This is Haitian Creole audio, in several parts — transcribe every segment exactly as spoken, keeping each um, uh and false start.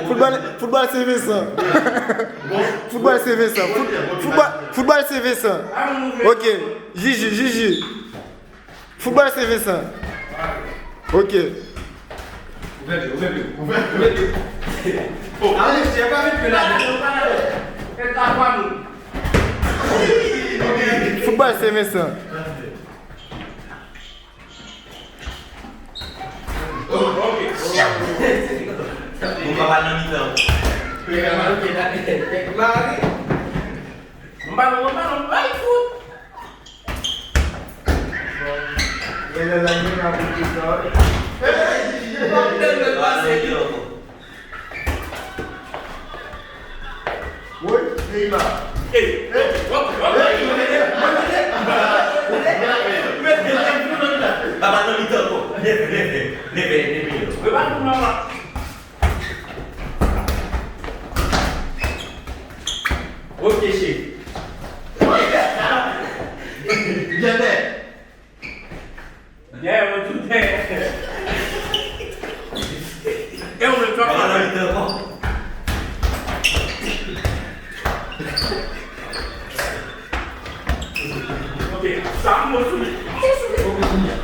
Foutbòl, foutbòl se Vincent. Foutbòl se Vincent. Fout-, foutbòl, foutbòl se Vincent. Ok. Jiji, Jiji. Foutbòl se Vincent. Ok. Ouvè pye, ouvè pye, ouvè pye. Oh, ale, chè, pa met pye ladan. Foutbòl se Vincent. Oh, ok. Mwen pa pral nan mitan. Mari. Mwen pa nan, mwen pa nan, bay fout. Genlè la gen nan pou tout sa. Hey, hey, hey, hey, hey. Woy, Neymar. Hey, hey, hop, hop, hey, hey, hey, hey. Papa nan mitan ankò. Leve, leve, leve, leve, leve. Ok, cheri. Genlè. Dèyè mwen tou dèyè. E ou menm, twa fwa. Ok, sa a mwen sou li. Mwen sou li. Ok, Junior.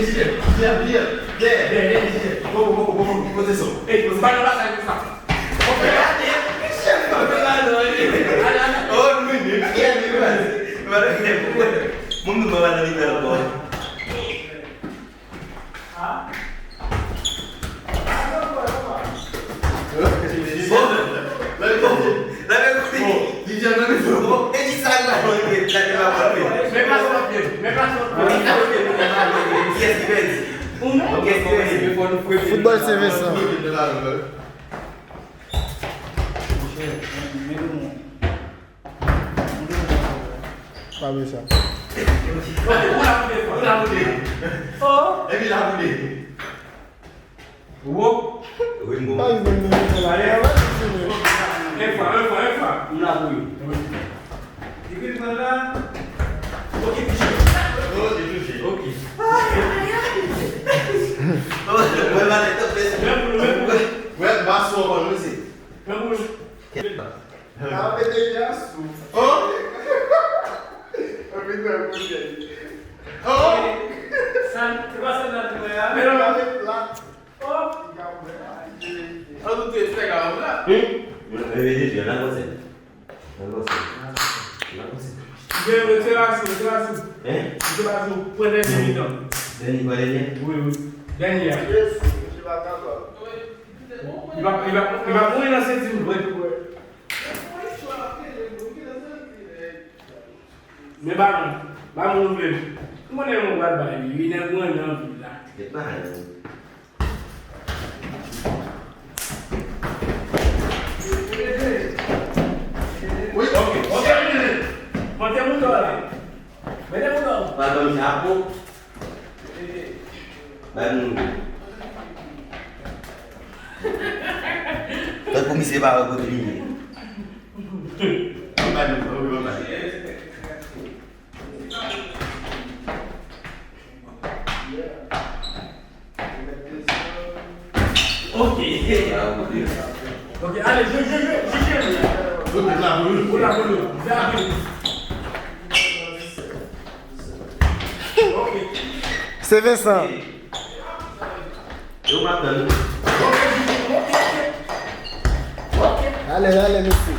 Junior, Junior, Junior. Dèyè, dèyè, dèyè, Junior. Bon, bon, bon, bon, bon, poze sa. Ey, mwen pa nan lakay konsa. Ok, gade, chèf, mwen pa nan li. Ale, ale. Oh, nou menm, kiyès li, baz? Mwen menm, mwen pa nan li ankò. Foutbòl se Vincent. Pa vle sa. Ok, ou la pou de fwa, ou la pou de. Oh. Epi la pou de. Wo. Wi, bon. Pa vle sa. Yon fwa, yon fwa, yon fwa. Ou la pou yo. Epi l pran la. Ok, touche. Oh, li touche. Ok. Oh, mwen pa t ap fè sa. Mwen, mwen, mwen. Mwen, mwen, bason, mwen, mwen, se. Mwen, mwen. Sa pete jasou. Oh! Anpi nan kote. Oh! San, se pa san nan tou ya. Men non, la plat. Oh! An tou te fè ka la. Hmm? Mwen, mwen, mwen, mwen, nan konsèy. Nan konsèy. Nan konsèy. Mwen, mwen, se la sou, se la sou. Hein? Se la sou, pwen dènye mitan. Dènye, pwen dènye? Wi, wi. Dènye a. Li pa, li pa, li pa mouri nan senti m vre tou, vre. Men ba nou, ba nou vle. M konnen yon bal bay li, li nèg mwen nan vil la. Se pa yon. Wi, ok, ok. Mete mouton la. Mete mouton. Pa ban m chapo. Ba nou. Tankou misye pa wè kote li ye. Anba nou, anba nou. Ok. Ok, ale, jwe, jwe, jwe, jwe, jwe. Ou la pou li. Ou la pou li. Jwe avè li. Ok. Se Vincent. Yo pa tann. Ok, ok, ok. Ok. Ale, ale, mesye.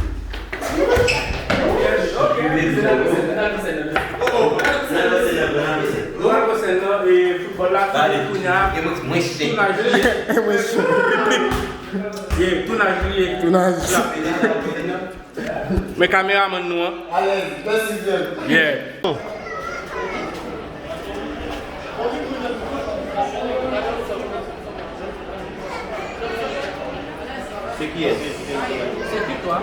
Ok, ok. Nan konsèy nan, nan konsèy nan. Nan konsèy nan, nan konsèy. Nan konsèy nan, e, foutbòl la, ale. Kounye a, e mwen, mwen chen. Tounaj li ye. Mwen chen. Ye, tounaj li ye. Tounaj. Men kameramann nou an. Alèz, mèsi byen. Yeah. Se kiyès? Se ki twa?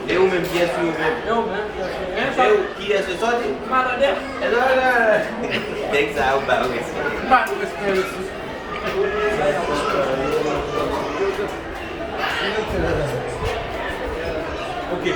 E ou menm, kiyès ou menm? E ou menm? E ou, kiyès ou sòti? Malandè. E non, non, non. Nèg sa yo ba respè. Ba nou respè osi.